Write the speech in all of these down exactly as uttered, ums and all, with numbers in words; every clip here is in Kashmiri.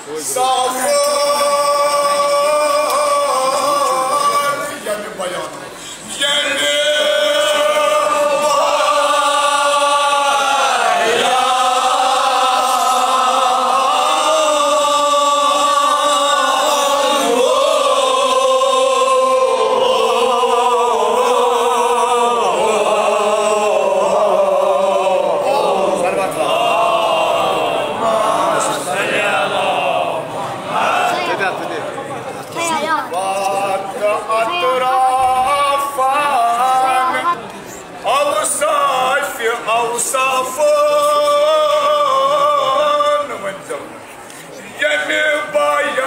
صافن ییٚمہِ بیان، ییٚمہِ وقت اطرافن اوصاف اوصافن ؤنۍزیو ییٚمہِ بیان۔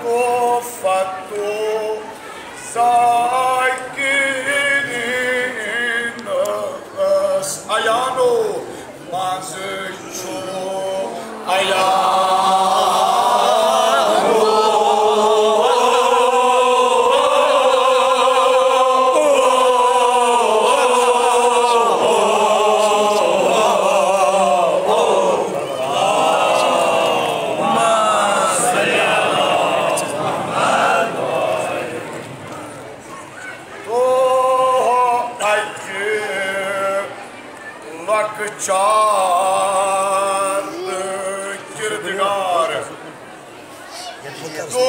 تحفة الذاکرین۔ عیانو منٛز چھُ عیان۔ دۄہ اَکہِ لۄکچار کردگار۔ دۄہ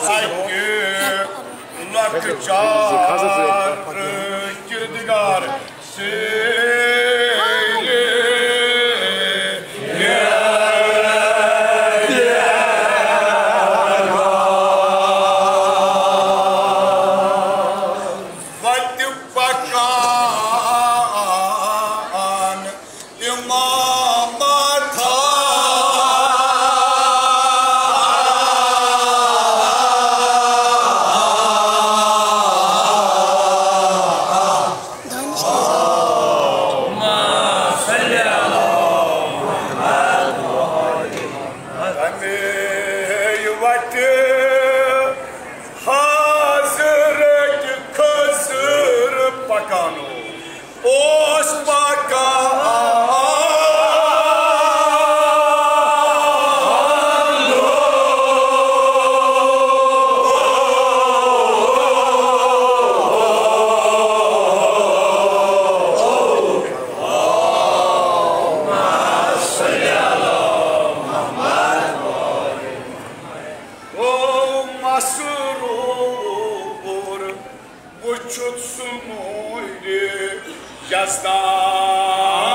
اَکہِ لۄکچار کردگار۔ وتہِ پکان امامتھا۔ تمے وتہِ حضرت خضر پکانو اوس پکان۔ او مسرور، وُچھُتھ سُہ نوٗرِ یزدان۔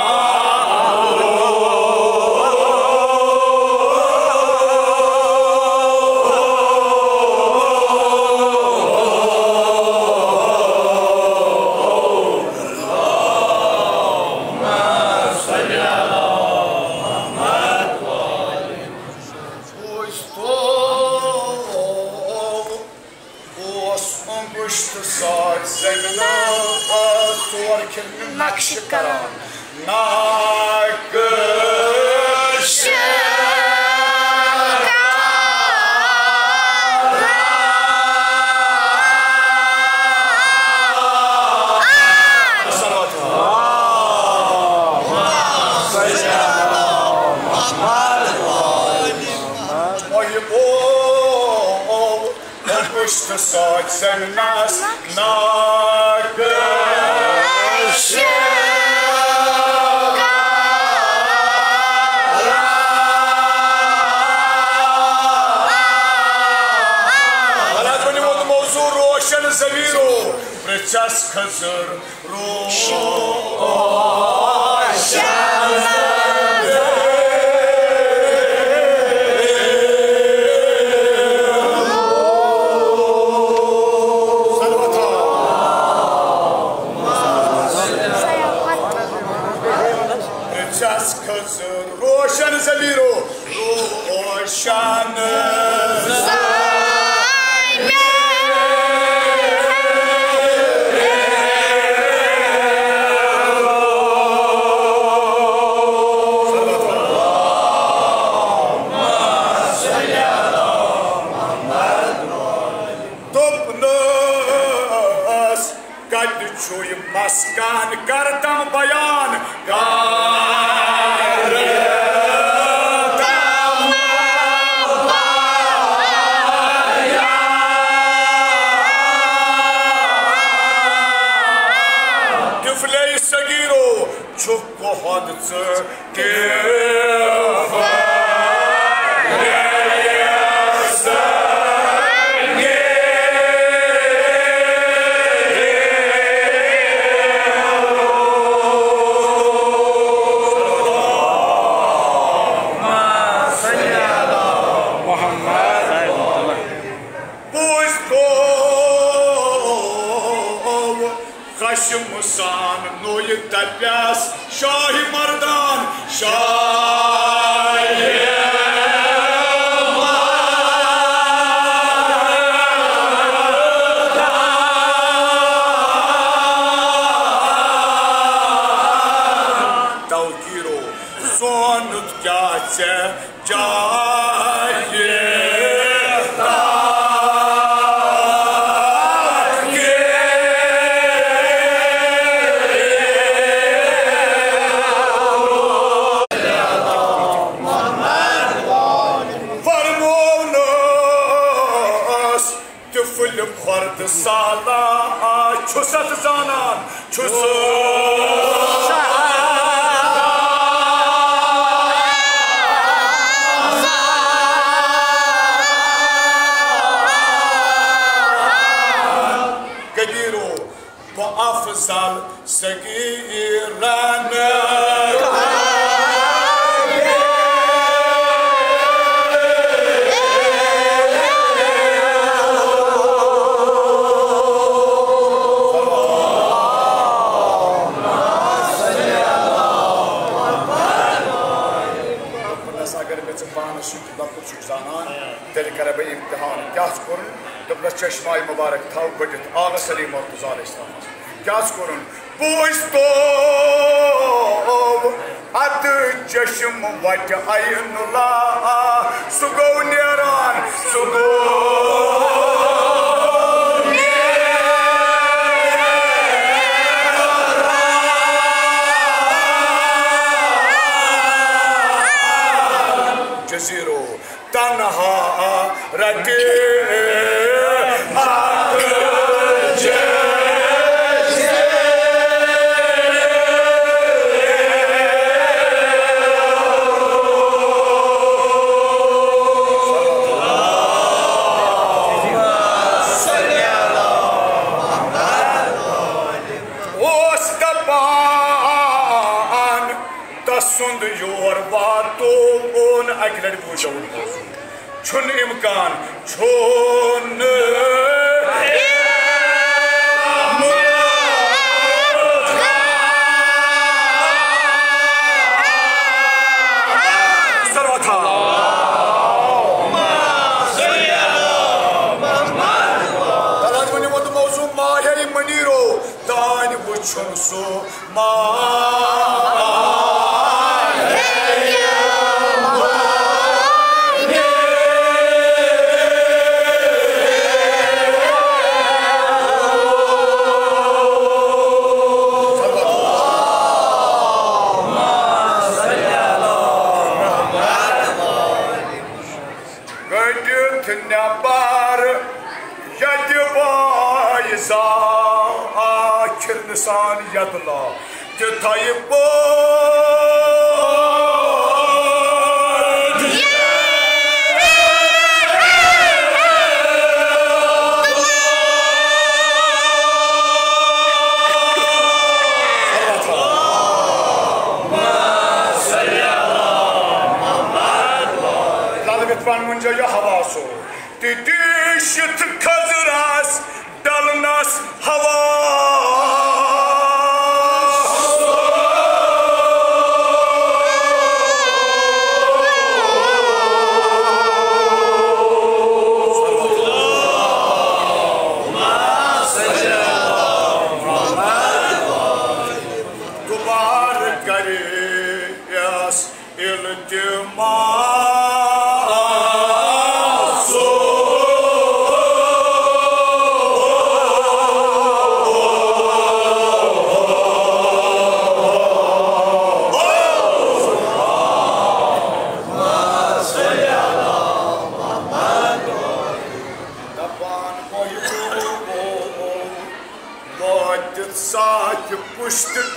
اوس انگشت سۭتۍ زمینس ژور کھِرنہِ نقشہٕ کران۔ نقشہٕ کران۔ پُشتہٕ سۭتۍ زمینس نقشہٕ۔ وَلہٕ حظ ؤنِو وۄنۍ موضوع روشن ضمیٖرو، پرٛژھس خضر۔ روشن ضمیٖرو، روشن کان کر تم بیان، کر تم بیان۔ طفلے صغیرو، چھُکھ کۄہد ژٕ پوٚز گوٚو۔ خشم سان نوٚو دپیس شاہ مردان، شاہ مردان۔ توقیرو سونت کیا ژےٚ جایہِ تاکہِ فرمونس طفل خرد سالا چھُ ستھ زانان۔ چھُس کبیرو بہٕ افضل صغیرن۔ دوٚپنس، اگر مےٚ ژٕ پانس سۭتۍ لۄکُٹ چھُکھ زانان، تیٚلہِ کرے بہٕ امتحان۔ کیٛاہ چھُ کوٚرُن؟ دوٚپنس، چشمہ مبارک تھاو بٔڑِتھ آغا سلیم مرتضیٰ علیہ السلامس۔ کیٛاہ چھُ کوٚرُن؟ پوٗژۍ توو اتھ چشم وٹہِ عین اللہ، سُہ گوٚو نیران، سُہ گوٚو نیران۔ جزیرو تنہا رٹہِ حق جے۔ اوس دپان تسُنٛد یور واتُن۔ اکہِ لٹہِ بوٗزِو۔ چھُنہٕ امکان، چھُنہٕ امکان۔ سروتھا۔ تلہٕ حظ ؤنِو وۄنۍ موضوع ماہر منیرو، دانہِ وُچھُن سُہ۔ کٔڑِتھ نٮ۪بر ییٚتہِ وایہِ زا آخر نِشان یتلا تہِ تھایہِ پٲٹھۍ۔ لل گژھِ پنُن جاے حواسو۔ تہٕ دیٖشِتھ کھٔزرس ڈلنس حواس۔ دوبارٕ کرِ یس التماس۔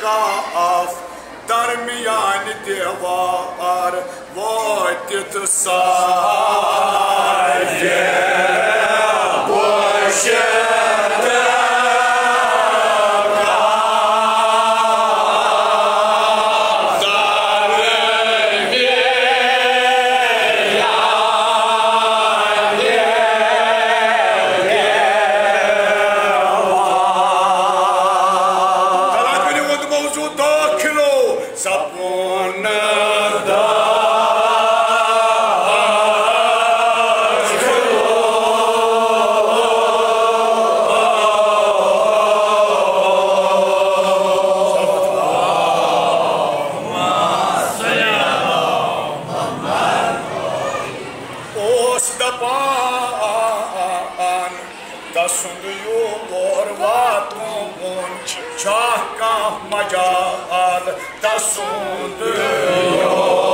کاف درمیان دیوار وٲتِتھ سارِ پوشیدہ۔ داخلو۔ اوس دپان تسُنٛد یور واتُن چھا کانٛہہ مجال؟ تسُنٛد یور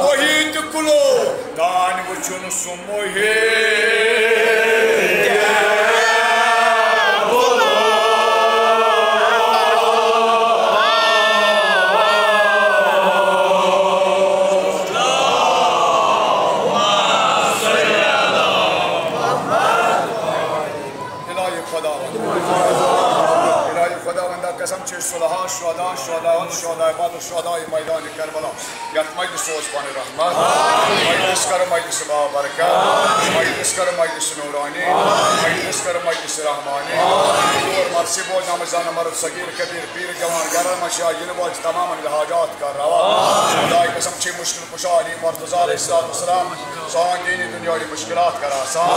وحید کلو دان وچھن سموہے۔ الہی خداوند، الہی خداوندا قسم چھ، صلحا شہدا، شہدا، شہدا بدر، شہدا میدان کربلا، یتھ مجلس سوز پانہ رحمت، مجلس کر مجلس بابرکت، مجلس کر مجلس نورانی، مجلس کر مجلس رحمانی۔ اور مرسی بوز نام زانہ مرد صغیر کبیر پیر جوان گھر منٛز چھِ یِنہٕ وٲلۍ تمام الحاجات کر روا۔ خدای قسم چھ مشکل کشا علی مرتضی علیہ الصلوۃ والسلام سان دینی دنیاوی مشکلات کر آسان۔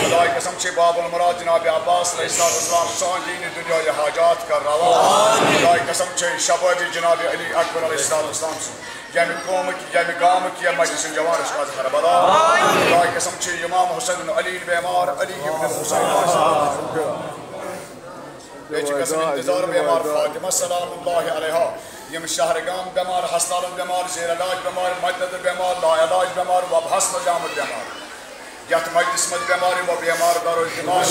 خدای قسم چھ باب المراد جناب عباس علیہ الصلوۃ والسلام سان دینی دنیاوی حاجات کر روا۔ خدای قسم چھ شبابی جناب علی اکبر علیہ الصلوۃ والسلام سُنٛد ییٚمہِ قومٕکۍ، ییٚمہِ گامٕکۍ، ییٚمہِ مجلس جوانس از کربلا۔ خدای قسم چھ امام حسین علی بیمار، علی ابن حسین۔ بیٚیہِ چھِ قسم انتظار بیمار فاطمہ سلام اللہ علیہا، یِم شہر گام بیمار، ہسپتالن بیمار، زیر علاج بیمار، مدد بیمار، لا علاج بیمار، وبہس منٛز آمُت بیمار، یتھ مجلس منٛز بیمار، یِمو بیمار دارو دماغ۔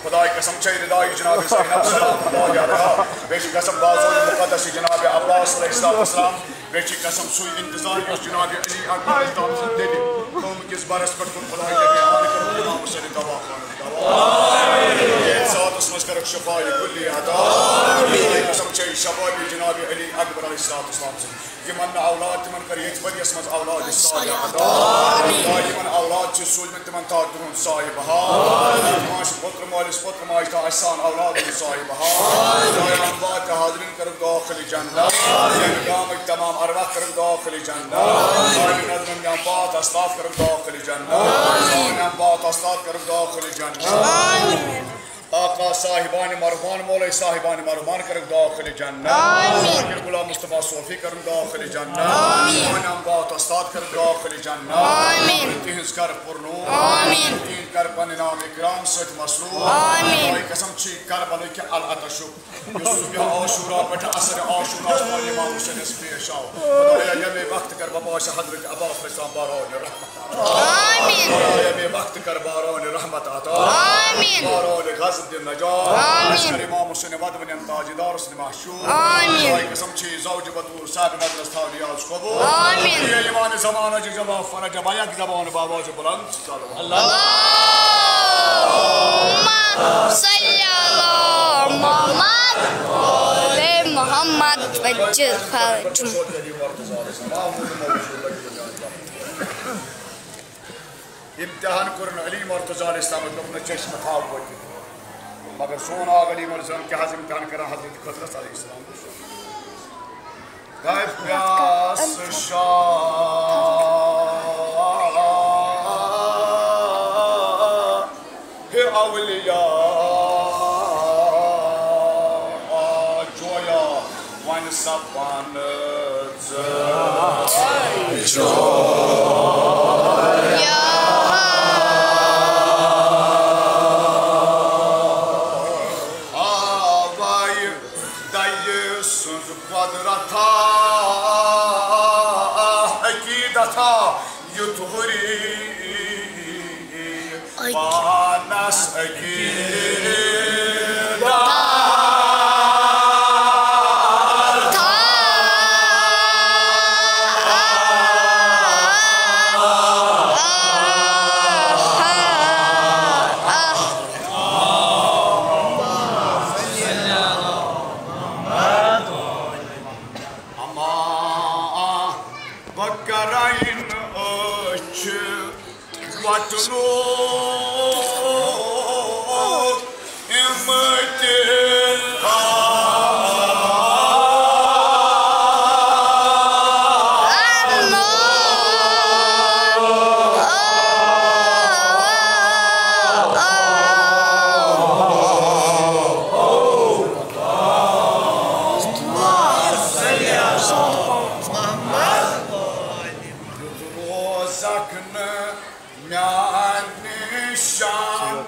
خدای قسم چھے ردائی جناب زینب سلام اللہ علیہا، بیٚیہِ چھِ قسم بازو مقدس جناب عباس علیہ السلام۔ بیٚیہِ چھِ قسم سُے انتظار یُس جناب علی اکبر اسلام سٕنٛدِ دِلہِ قوم کِس بَرَس پٮ۪ٹھ کوٚر خۄداے نبی آن کٔرِتھ امام حسین دوا خانُک دوا۔ ییٚمہِ ذاتَس منٛز کٔرٕکھ شفاء کُلی عطا۔ قسم چھے شبابی جناب علی اکبر علیہ الصلوۃ والسلام سٕنٛز۔ یِمَن نہٕ اولاد تِمَن کٔر ییٚتھۍ ؤریَس منٛز اولاد صالح عطا۔ یِمَن اولاد چھِ سوٗزمٕتۍ تِمَن تھاو تِہُنٛد سایہِ بہار۔ ماجہِ پوٚتُر مٲلِس پوٚتُر ماجہِ تھاو اَسہِ سان اولاد سایہِ بہار۔ سایہِ بہار تہٕ حاضریٖن کٔرٕکھ داخل جنت۔ ییٚمہِ گامٕکۍ تمام ارواح کٔرٕکھ داخل جنت۔ سانہِ نظمن نیم بات اسلاف کٔرٕکھ داخل جنت۔ سانہِ نیم بات اسلاف کٔرٕکھ داخل جنت۔ آقا صاحبان مرحومان، مولوی صاحبان مرحومان کٔرٕکھ داخل جنت۔ ذاکر غلام مصطفیٰ صوفی کٔرٕکھ داخل جنت۔ سانہِ نیم بات اسلاف کٔرٕکھ داخل جنت۔ تِہنٛز کر پُرنور۔ تِہنٛد کر پننہِ نام اکرام سۭتۍ مصروف۔ قسم چھی کربلٕکۍ العطشُک۔ یُس صبح عاشورہ پٮ۪ٹھ عصر عاشورہ تام امام حسینس پیش آو۔ خدایا، ییٚمے وقتہٕ کر بابا حضرت عباس علیہ السلام باران رحمت عطا۔ آمین۔ خدایا، ییٚمے وقتہٕ کر باران رحمت عطا۔ آمین۔ باران غضب دِ نجات۔ آمین۔ لشکر امام حسین ودونین تاجدارس نماز شو۔ آمین۔ خدای قسم چھی زوج بتول صاحب مدرس تھاو نیاز قبول۔ آمین۔ اے ایمان زمانہ جی جواب فرج بیک زبان بابا جی بلند۔ اللہم صلی علی محمد و محمد وجہ فرجم۔ امتحان کوٚرُن علی مرتضی علیہ السلام، دوٚپنَس چشمہٕ تھاو ؤتھِتھ۔ مگر سون آو علی مرتضی کہ حض امتحان کران حضرت خضرس علیہ السلام۔ پیاس شاہ اولیاء جویا وَنہِ سپن ژٕ جویا۔ تھا یُتھ ہُری پانس عقیدہ۔ اما بہٕ کرٕ أچھ وۄتلوو امتحان۔ روزکھ نہٕ میانہِ شامہٕ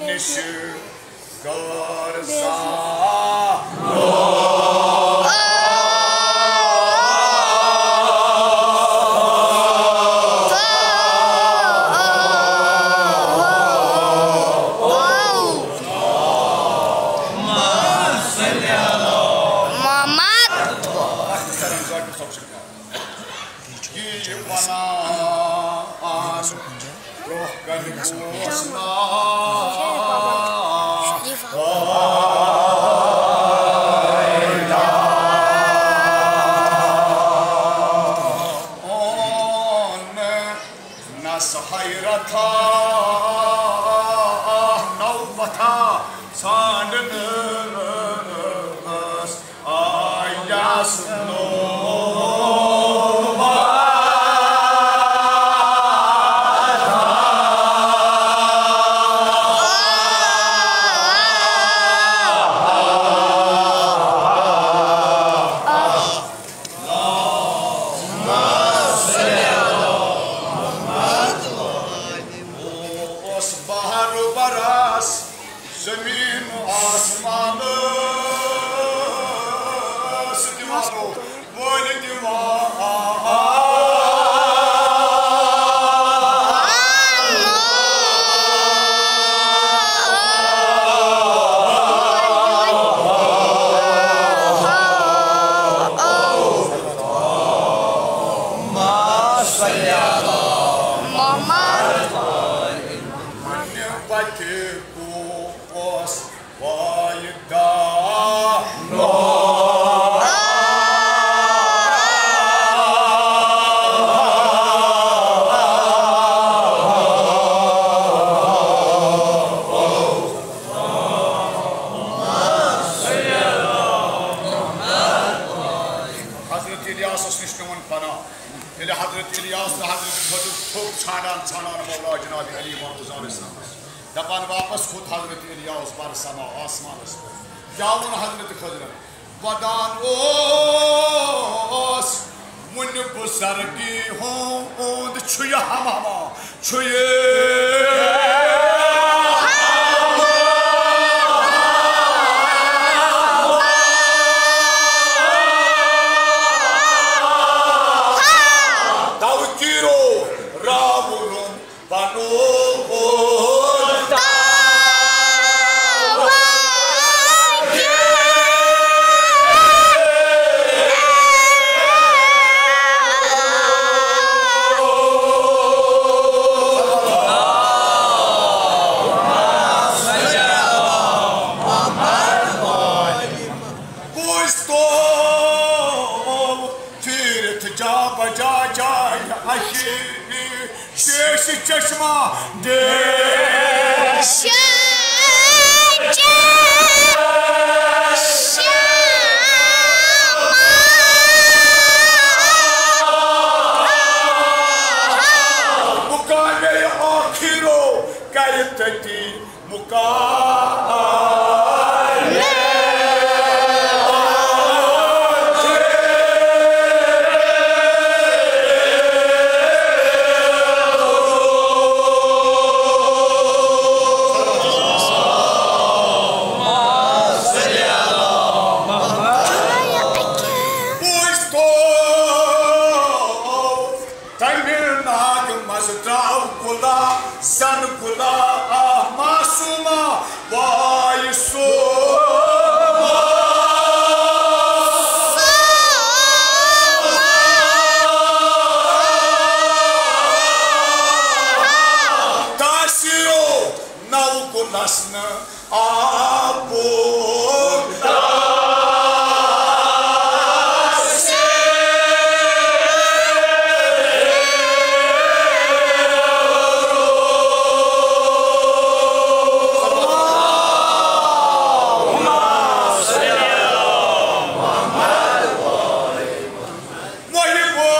نِش غٲر زانٛہہ۔ محمد۔ یہِ وَنان برٛونٛہہ کَنہِ اوس ناو۔ اون نس حیرتھا نوبتھا ژھانٛڈنس۔ آیس نوبت۔ اوس بحر برس زمین و آسمان ستیوارو وٲلۍ دِوان۔ پننہِ وتہِ اوس وایہِ دانو۔ حضرت الیاسس نِش پیوٚن پناہ۔ ییٚلہِ حضرت الیاس تہٕ حضرت خضر تھوٚد ژھانٛڈان ژھانٛڈان مولا جناب علی مرتضیٰ علیہ السلامس دپان واپس کھوٚت حضرت الیاس بر سما آسمانس پٮ۪ٹھ۔ کیٛاہ ووٚن حضرت خضرن؟ ودان اوس وُنہِ بزرگی ہُنٛد چھُ یہِ ہمامہ، چھُ یہِ۔ توقیرو راوُرُن پنُن۔ پھیرتھ جا بجا جایہِ اکہِ، شیش چشمہ دے۔ مقامِ آخرو کرِ تتی مقام۔ نو گُنس نہٕ آبُک تاثیر۔ محبو،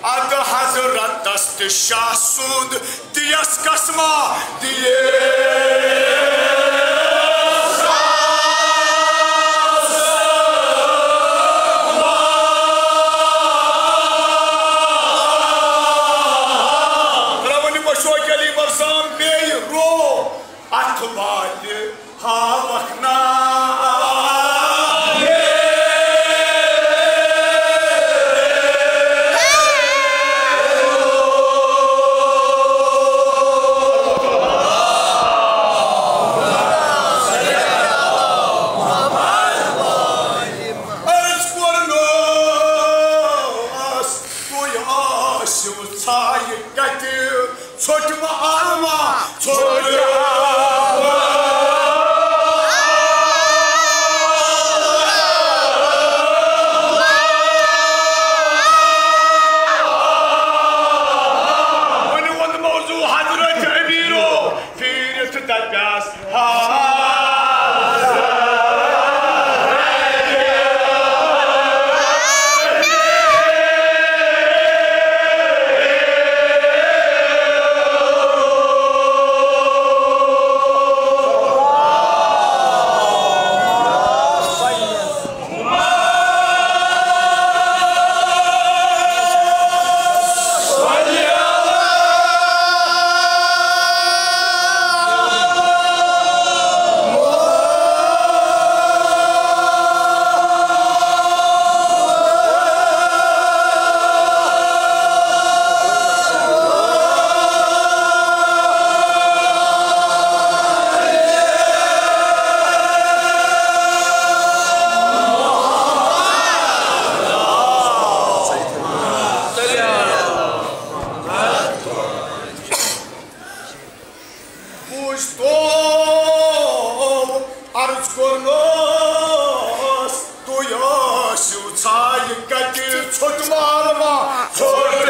ادٕ حضرتس تہِ شاہ سُنٛد دیس قسمہ دیے۔ رونی مشوق علی مرسام بیٚیہِ رو اتھ والہِ ہاوکھ نا۔ عرض کوٚرنس، تُہۍ ٲسِو ژھایہِ کتہِ؟ ژھوٚٹہِ ما آلما، ژھوٚٹہِ آلما۔ وۄنۍ ووٚن موضوع حضرت امیرو، پھیٖرِتھ دپیس، بوٗزتو عرض کوٚرنَس، تُہۍ ٲسِو ژھایہِ کَتہِ ژھوٚٹ مال ما ژھوٚٹ؟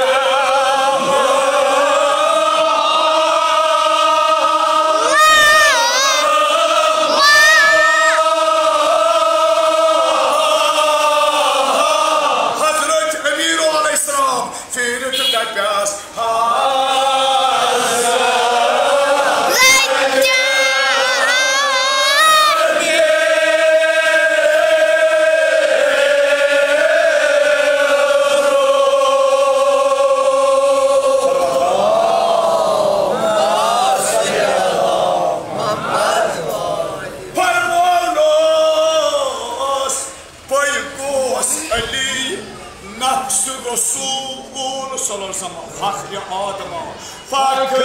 حضرت امیرو علیہ السلام پھیٖرِتھ دَپیٛاس، فرمونس، بے گوس علی نفس رسول صلی اللہ علیہ وسلم، فخر آدم، فخر۔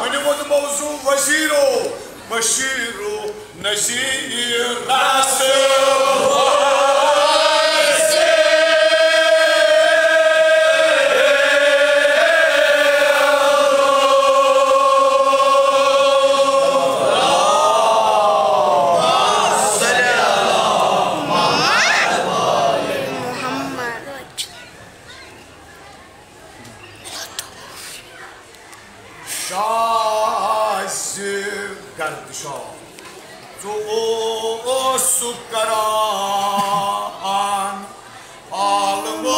وۄنۍ ووت موضوع وزیرو، بشیرو، نذیرس۔ شاز گردشا، ژٕ اوسُکھ کران عالمس۔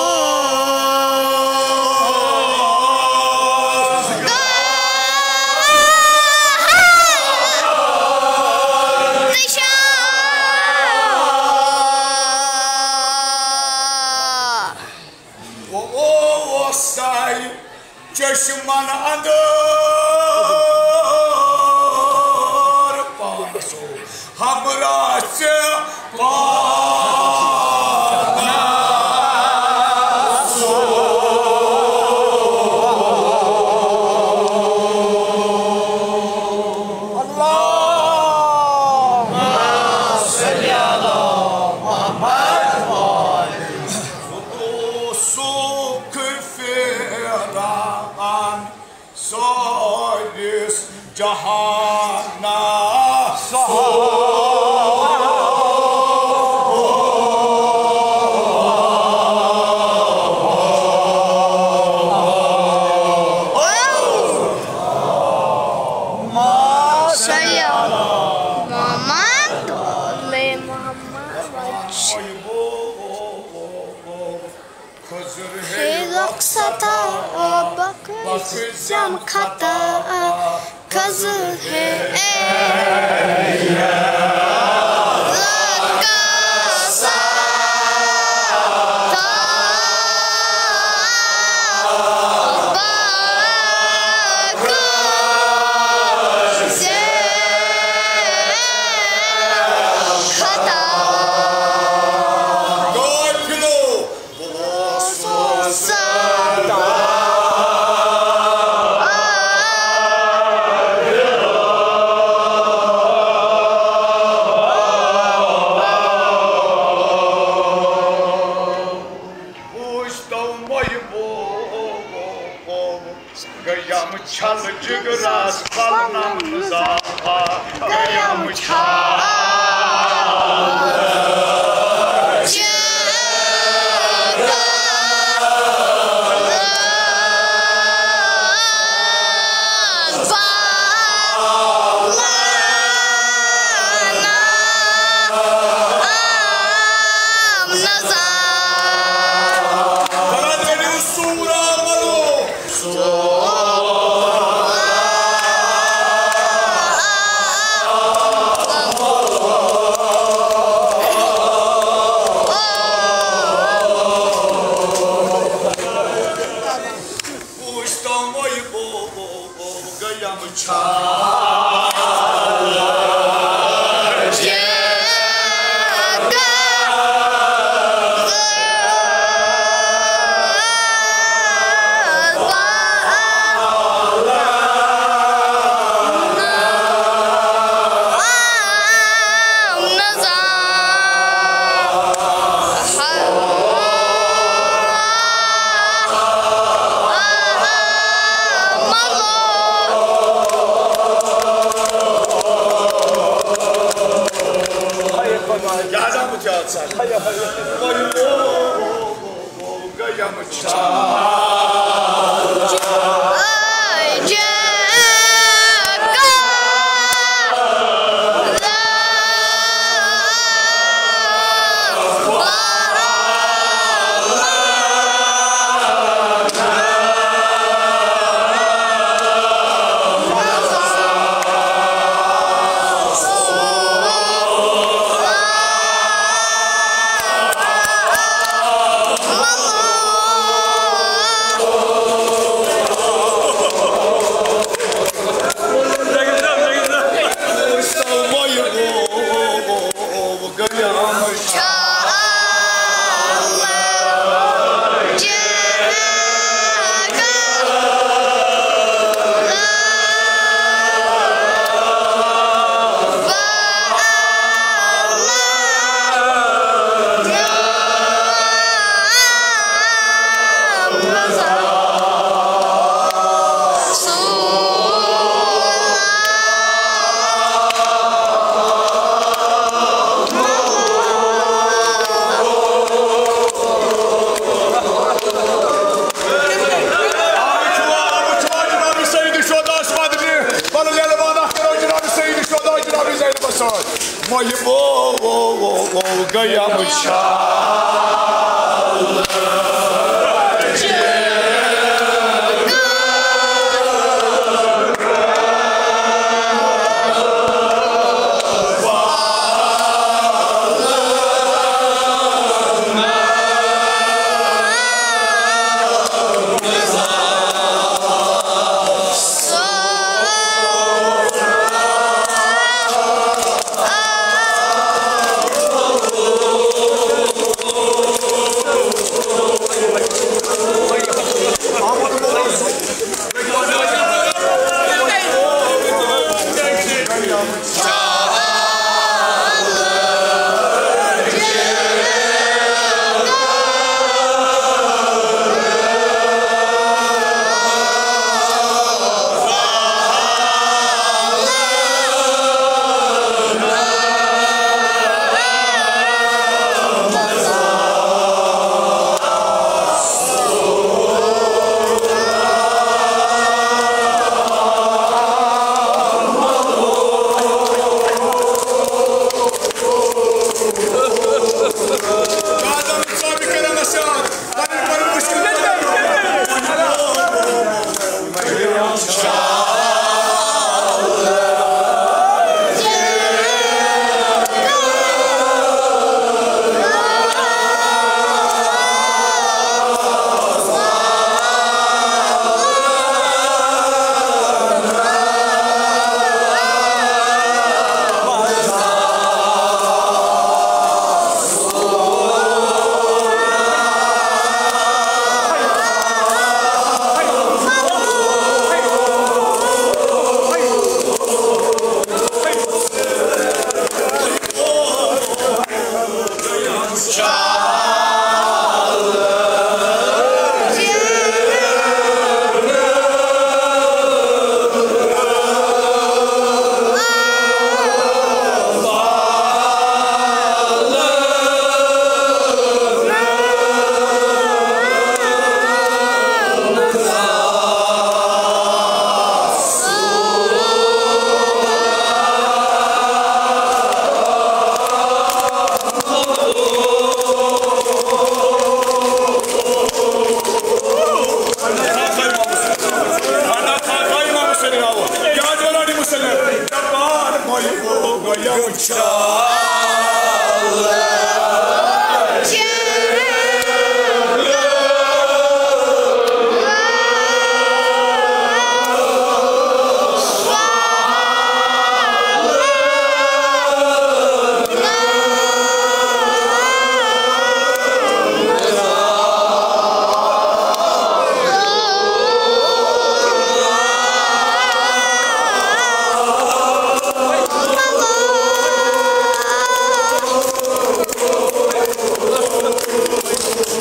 بہٕ اوسَے چشمن اندر پانس ہمراہ ژےٚ پانس۔ اللہ۔ جہانا صلی علی محمد و آل محمد۔ ہے رخصتا بخشم خطا، خضر ہے رخصتا بخشم خطا۔ گیم چھل جگرس پلنم زافا، گیم چھل جگرس پلنم زافا۔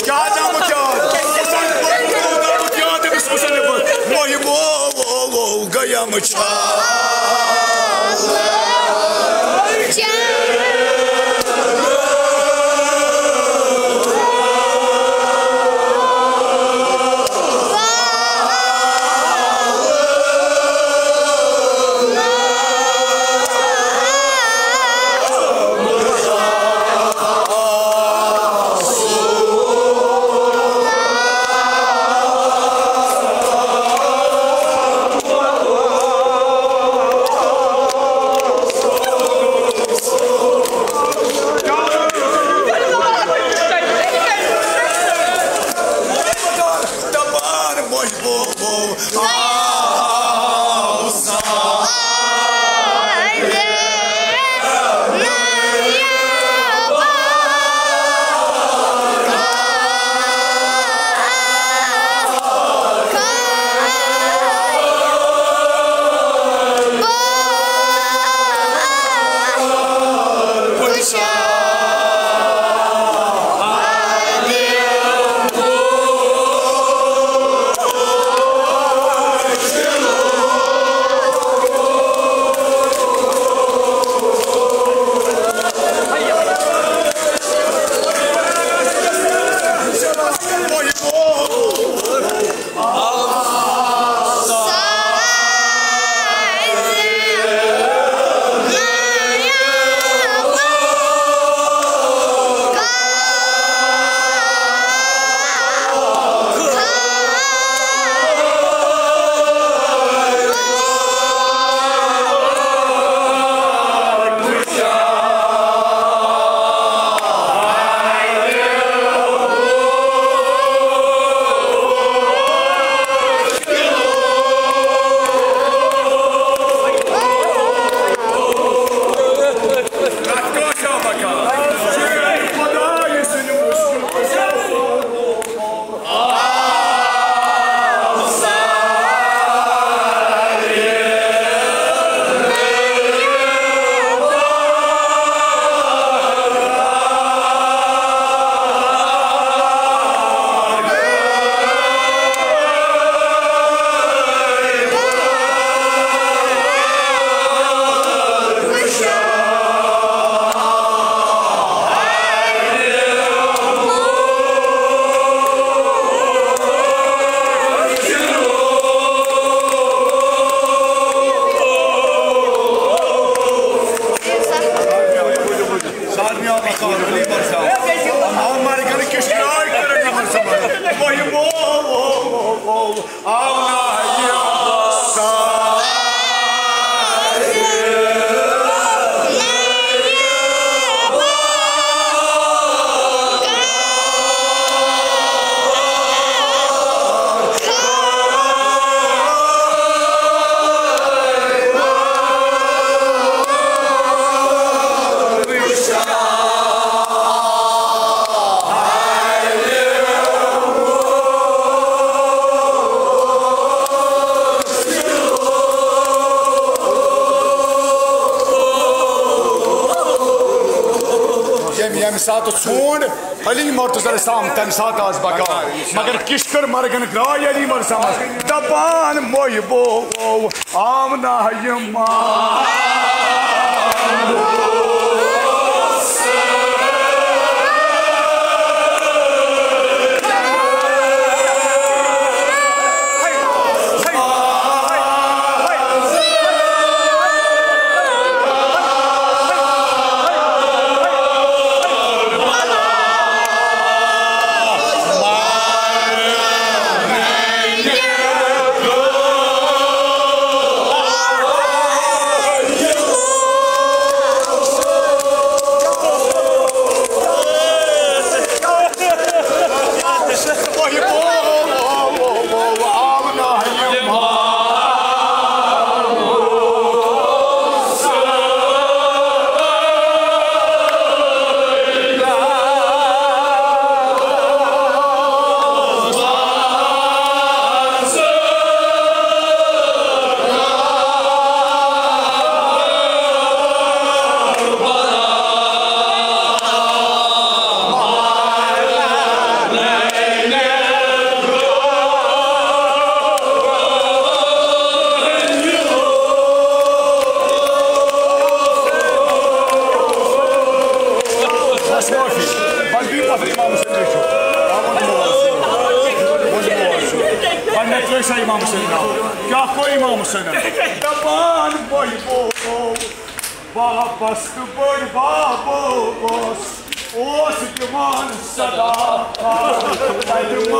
کیٛاہ آمُت یاد؟ کُس آمُت یاد أمِس مُصنِفَس؟ محبو گیم چھا۔ دپان محبوب آو سا۔ ییٚمہِ، ییٚمہِ ساتہٕ ژوٗنٛٹھ علی مرتضی علیہ السلام تَمہِ ساتہٕ آس بکار، مگر کِشکر مرگن گراے علی مرسمس دپان، محبو آو نہ یِم۔ امام حسین ناو۔ کیٛاہ گوٚو امام حسینن؟ دپان بٔڑۍ بابو، واپس تہٕ بٔڑۍ بابو اوس، اوس دِوان صدا۔ واپس تہٕ بٔڑۍ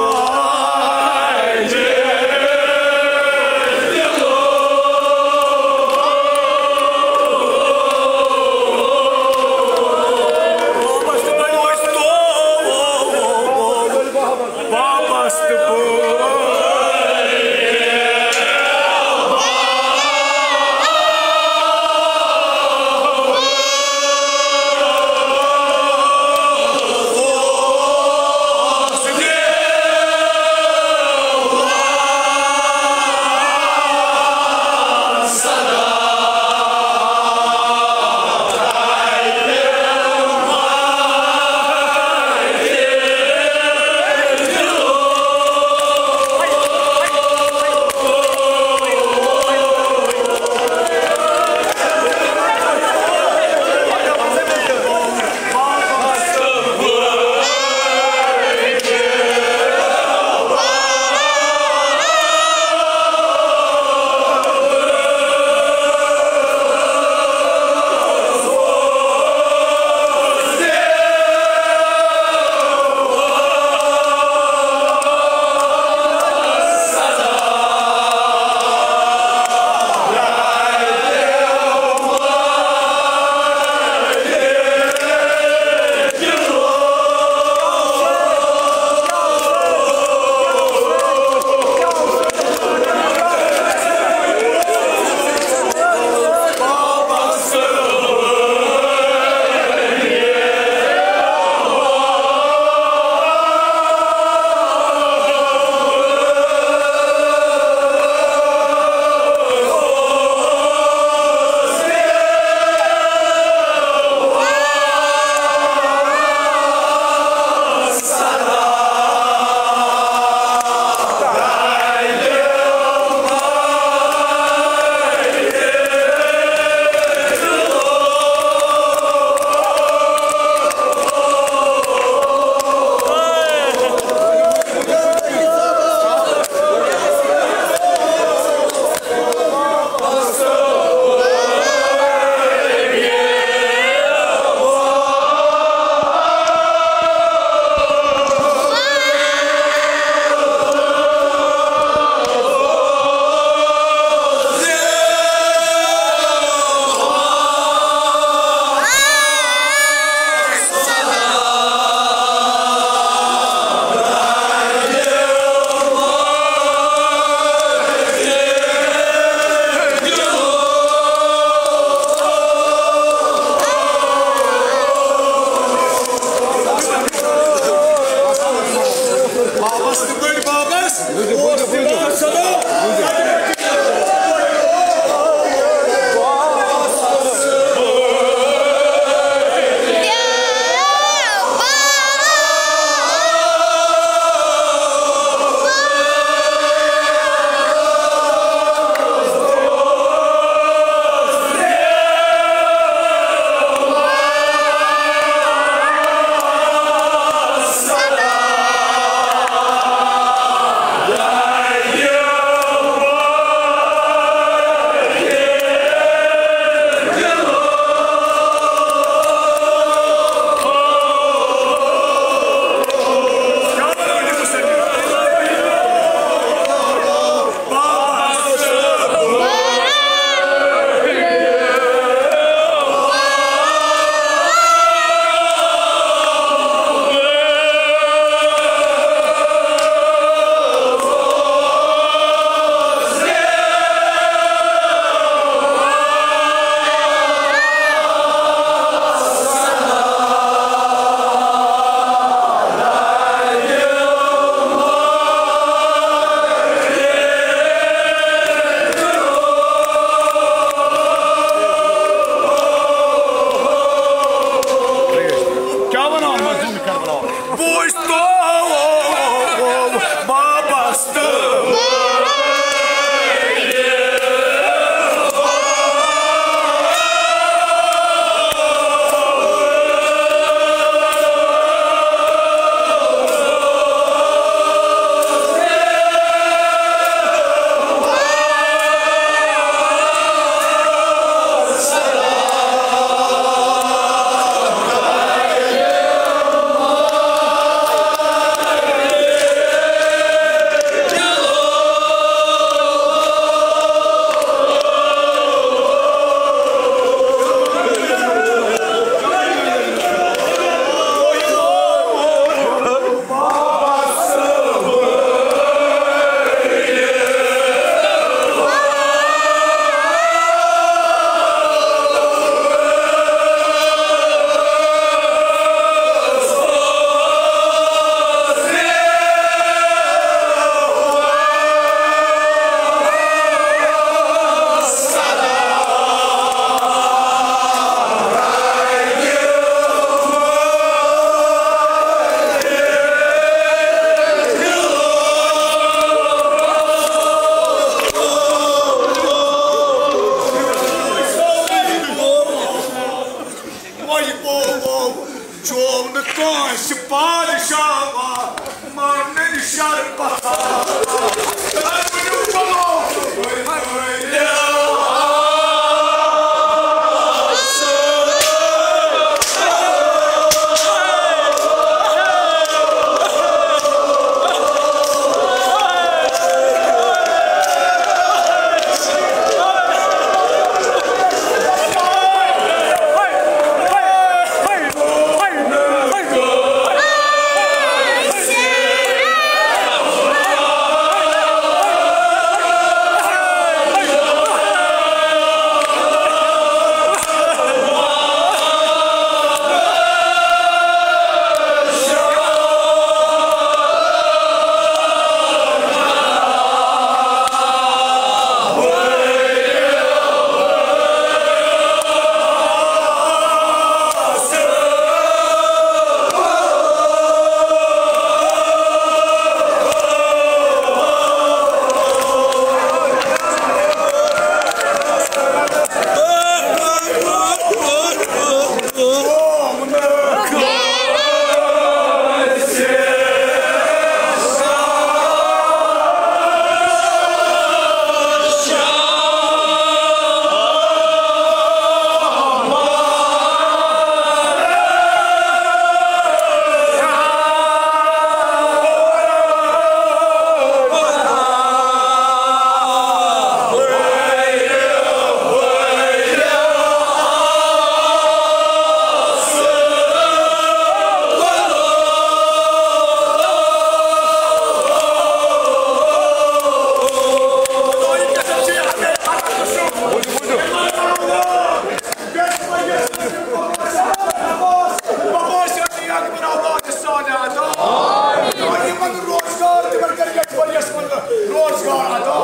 یہِ بوبو چوو نہٕ کٲنٛسہِ پادشاہ ماننہٕ نِش شرپتھ۔ روزگار تہِ بَنہِ، کَرِ یَتھ ؤریَس منٛز روزگار عطا۔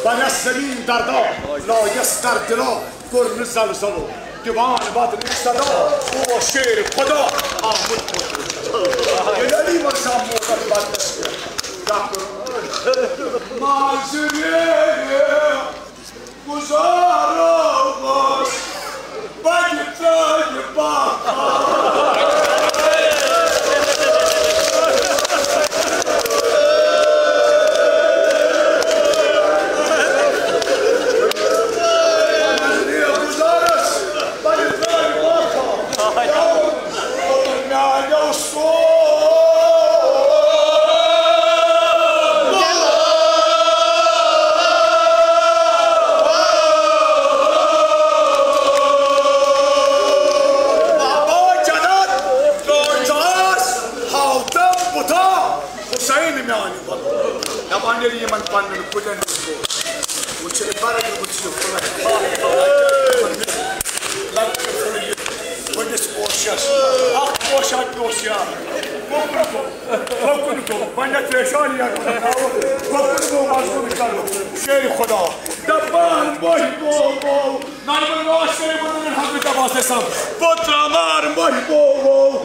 بنس زمین دردا، لایس در دلا، کوٚر نہٕ زلزلو، دِوان بدلٕچ صدا، اوس شیر خدا آمُت وۄتھُن۔ ییٚلہِ علی مرزا موتر بدلس پٮ۪ٹھ ڈاکٹر منظرِ گُزارو گوٚژھ، بَگہِ ترٛٲوِتھ باپار۔ پننٮ۪ن کُلٮ۪ن ہُنٛد گوٚو۔ وۄنۍ چھُ یہِ برکت، وۄنۍ چھُ یہِ پھُلَے۔ لۄکٹہِ پھُلہِ یہِ بٔڑِس پوشَس۔ اَکھ پوشا پیوٚس یا۔ کۄکُر گوٚو۔ کۄکُر گوٚو۔ گۄڈٕنٮ۪تھ پیشان یا۔ کۄکُر گوٚو، مَزٕ گوٚو بِچارٕ۔ شیرِ خۄدا۔ دَپان مٔہۍ گوٚو، گوٚو۔ نرمن راش کرے بولن حضرت عباس علیہ السلام۔ پوترا مار مٔہۍ گوٚو، گوٚو۔